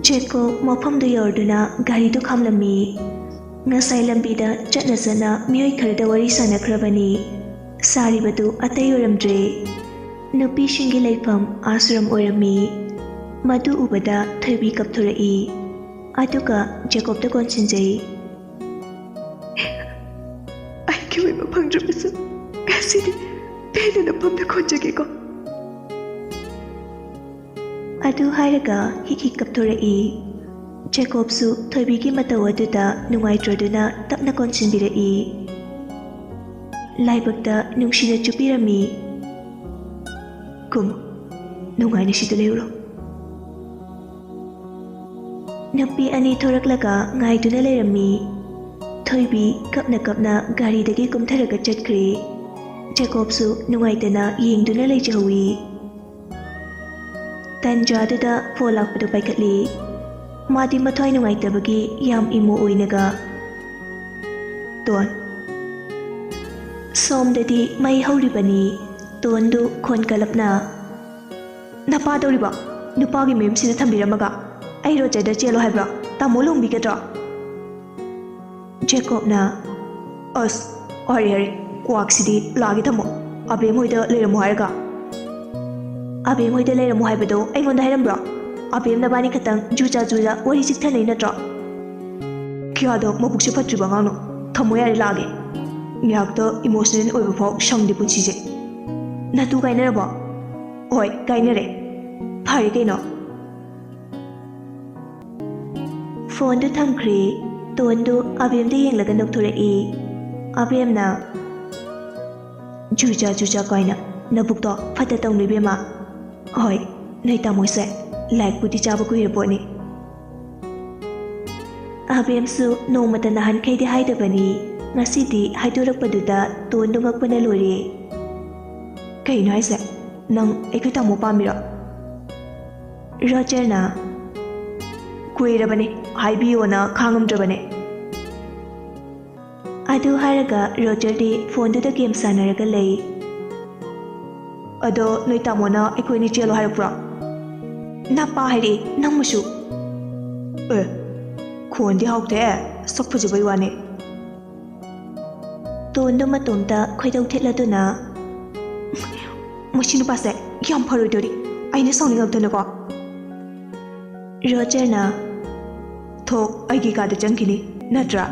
ꯖꯦꯀꯣꯕ ꯃꯐꯝꯗꯨ ꯌꯧꯔꯗꯨꯅ ꯒꯥꯔꯤꯗꯨ ꯈꯥꯝꯂꯝꯃꯤ꯫ ꯉꯁꯥꯏ ꯂꯝꯕꯤꯗ ꯆꯠꯅ ꯆꯠꯅ ꯃꯤꯑꯣꯏ ꯈꯔꯗ ꯋꯥꯔꯤ ꯁꯥꯟꯅꯈ꯭ꯔꯕꯅꯤ꯫ ꯁꯥꯔꯤꯕꯗꯨ ꯑꯇꯩ ꯑꯣꯏꯔꯝꯗ꯭ꯔꯦ꯫ ꯅꯨꯄꯤꯁꯤꯡꯒꯤ ꯂꯩꯐꯝ ꯑꯥꯁ꯭ꯔꯝ ꯑꯣꯏꯔꯝꯃꯤ꯫ ꯃꯗꯨ ꯎꯕꯗ ꯊꯣꯏꯕꯤ ꯀꯞꯊꯣꯔꯛꯏ꯫ ꯑꯗꯨꯒ ꯖꯦꯀꯣꯕꯇ ꯀꯣꯟꯁꯤꯟꯖꯩ꯫ "ꯑꯩꯒꯤ ꯑꯣꯏꯕ ꯐꯪꯗ꯭ꯔꯕꯁꯨ ꯉꯁꯤꯗꯤ ꯄꯨꯝꯅ ꯈꯣꯟꯖꯒꯦꯀꯣ꯫ ꯑꯗꯨ ꯍꯥꯏꯔꯒ ꯍꯤꯛ ꯍꯤꯛ ꯀꯞꯊꯣꯔꯛꯏ꯫ ꯖꯦꯀꯣꯕꯁꯨ ꯊꯣꯏꯕꯤꯒꯤ ꯃꯇꯧ ꯑꯗꯨꯗ ꯅꯨꯡꯉꯥꯏꯇ꯭ꯔꯗꯨꯅ ꯇꯞꯅ ꯀꯣꯟꯁꯤꯟꯕꯤꯔꯛꯏ꯫ ꯂꯥꯏꯕꯛꯇ ꯅꯨꯡꯁꯤꯅ ꯆꯨꯞꯄꯤꯔꯝꯃꯤ꯫ "ꯀꯨꯝ, ꯅꯨꯡꯉꯥꯏꯅ ꯁꯤꯗ ꯂꯩꯔꯨꯔꯣ꯫" ꯅꯨꯄꯤ ꯑꯅꯤ ꯊꯣꯔꯛꯂꯒ ꯉꯥꯏꯗꯨꯅ ꯂꯩꯔꯝꯃꯤ꯫ ꯊꯣꯏꯕꯤ ꯀꯞꯅ ꯀꯞꯅ ꯒꯥꯔꯤꯗꯒꯤ ꯀꯨꯝꯊꯔꯒ ꯆꯠꯈ꯭ꯔꯦ꯫ ꯖꯦꯀꯣꯕꯁꯨ ꯅꯨꯡꯉꯥꯏꯇꯅ ꯌꯦꯡꯗꯨꯅ ꯂꯩꯖꯍꯧꯏ꯫ ꯇꯟꯖꯥꯗꯨꯗ ꯐꯣꯟ ꯂꯥꯛꯄꯗꯨ ꯄꯥꯏꯈꯠꯂꯤ꯫ ꯃꯥꯗꯤ ꯃꯊ꯭ꯋꯥꯏ ꯅꯨꯡꯉꯥꯏꯇꯕꯒꯤ ꯌꯥꯝ ꯏꯃꯣ ꯑꯣꯏꯅꯒ, "ꯇꯣꯟ꯫" ꯁꯣꯝꯗꯗꯤ ꯃꯩ ꯍꯧꯔꯤꯕꯅꯤ꯫ ꯇꯣꯟꯗꯨ ꯈꯣꯟ ꯀꯜꯂꯞꯅ, "ꯅꯄꯥ ꯇꯧꯔꯤꯕ ꯅꯨꯄꯥꯒꯤ ꯃꯌꯨꯝꯁꯤꯗ ꯊꯝꯕꯤꯔꯝꯃꯒ ꯑꯩ ꯔꯣꯖꯔꯗ ꯆꯦꯜꯂꯣ ꯍꯥꯏꯕ꯭ꯔꯣ? ꯇꯥꯃꯣ ꯂꯨꯍꯣꯡꯕꯤꯒꯗ꯭ꯔꯣ?" ꯖꯦꯀꯣꯕꯅ, "ꯑꯁ, ꯍꯥꯏꯔꯦ ꯍꯥꯏꯔꯦ, ꯀ꯭ꯋꯥꯛꯁꯤꯗꯤ ꯂꯥꯛꯑꯒꯦ ꯊꯝꯃꯣ꯫ ꯑꯕꯦꯝ ꯍꯣꯏꯗ ꯂꯩꯔꯝꯃꯣ ꯍꯥꯏꯔꯒ꯫" "ꯑꯕꯦꯝ ꯍꯣꯏꯗ ꯂꯩꯔꯝꯃꯣ ꯍꯥꯏꯕꯗꯣ ꯑꯩꯉꯣꯟꯗ ꯍꯥꯏꯔꯝꯕ꯭ꯔꯣ? ꯑꯕꯦꯝ ꯅꯕꯥꯅꯤ ꯈꯛꯇꯪ ꯖꯨꯖꯥ ꯖꯨꯖꯥ ꯋꯥꯔꯤ ꯆꯤꯛꯊꯅꯩ ꯅꯠꯇ꯭ꯔꯣ?" ꯀꯌꯥꯗ ꯃꯕꯨꯛꯁꯦ ꯐꯠꯇ꯭ꯔꯤꯕ ꯑꯉꯥꯡꯅꯣ꯫ ꯊꯝꯃꯣ ꯌꯥꯔꯦ, ꯂꯥꯛꯑꯒꯦ꯫ ꯉꯥꯏꯍꯥꯛꯇ ꯏꯃꯣꯁꯅꯦꯜ ꯑꯣꯏꯕ ꯐꯥꯎ ꯁꯪꯗꯦ ꯄꯨꯟꯁꯤꯁꯦ꯫ ꯅꯇꯨ ꯀꯥꯏꯅꯔꯕꯣ? ꯍꯣꯏ, ꯀꯥꯏꯅꯔꯦ꯫ ꯐꯔꯦ ꯀꯩꯅꯣ꯫ ꯐꯣꯟꯗꯨ ꯊꯝꯈ꯭ꯔꯦ꯫ ꯇꯣꯟꯗꯨ ꯑꯕꯦꯝꯗ ꯌꯦꯡꯂꯒ ꯅꯣꯛꯊꯣꯔꯛꯏ꯫ ꯑꯕꯦꯝꯅ, "ꯖꯨꯖꯥ ꯖꯨꯖꯥ ꯀꯥꯏꯅ, ꯅꯕꯨꯛꯇꯣ ꯐꯠꯇ ꯇꯧꯅꯨ ꯏꯕꯦꯝꯃ꯫ ꯍꯣꯏ, ꯅꯣꯏ ꯇꯥꯃꯣꯁꯦ ꯂꯥꯏꯛꯄꯨꯗꯤ ꯆꯥꯕ ꯀꯨꯏꯔ ꯄꯣꯠꯅꯤ꯫" ꯑꯕꯦꯝꯁꯨ ꯅꯣꯡꯃꯇ ꯅꯍꯥꯟꯈꯩꯗꯤ ꯍꯥꯏꯗꯕꯅꯤ, ꯉꯁꯤꯗꯤ ꯍꯥꯏꯗꯣꯔꯛꯄꯗꯨꯗ ꯇꯣꯟꯗꯨ ꯉꯛꯄꯅ ꯂꯣꯏꯔꯦ꯫ "ꯀꯩꯅꯣ ꯍꯥꯏꯁꯦ? ꯅꯪ ꯑꯩꯈꯣꯏ ꯇꯥꯃꯣ ꯄꯥꯝꯃꯤꯔꯣ?" ꯔꯣꯖꯔꯅ, "ꯀꯨꯏꯔꯕꯅꯤ, ꯍꯥꯏꯕꯤꯌꯣꯅ ꯈꯥꯡꯉꯝꯗ꯭ꯔꯕꯅꯦ꯫" ꯑꯗꯨ ꯍꯥꯏꯔꯒ ꯔꯣꯖꯔꯗꯤ ꯐꯣꯟꯗꯨꯗ ꯒꯦꯝ ꯁꯥꯟꯅꯔꯒ ꯂꯩ꯫ "ꯑꯗꯣ ꯅꯣꯏ ꯇꯥꯃꯣꯅ ꯑꯩꯈꯣꯏꯅꯤ ꯆꯦꯜꯂꯣ ꯍꯥꯏꯔꯛꯄ꯭ꯔꯣ?" "ꯅꯄꯥ ꯍꯥꯏꯔꯛꯑꯦ, ꯅꯪꯕꯨꯁꯨ꯫" "ꯑꯦ, ꯈꯣꯟꯗꯤ ꯍꯥꯎꯇꯦ, ꯁꯛ ꯐꯖꯕꯩ ꯋꯥꯅꯦ꯫" ꯇꯣꯟꯗꯣ ꯃꯇꯣꯝꯇ ꯈꯣꯏꯗꯧ ꯊꯤꯠꯂꯗꯨꯅ, "ꯃꯁꯤ ꯅꯨꯄꯥꯁꯦ ꯌꯥꯝ ꯐꯔꯣꯏꯗꯧꯔꯤ, ꯑꯩꯅ ꯁꯥꯎꯅꯤꯡꯉꯛꯇꯅꯀꯣ꯫" ꯔꯣꯖꯔꯅ, "ꯊꯣꯛ, ꯑꯩꯒꯤ ꯀꯥꯗ ꯆꯪꯈꯤꯅꯤ, ꯅꯠꯇ꯭ꯔꯥ?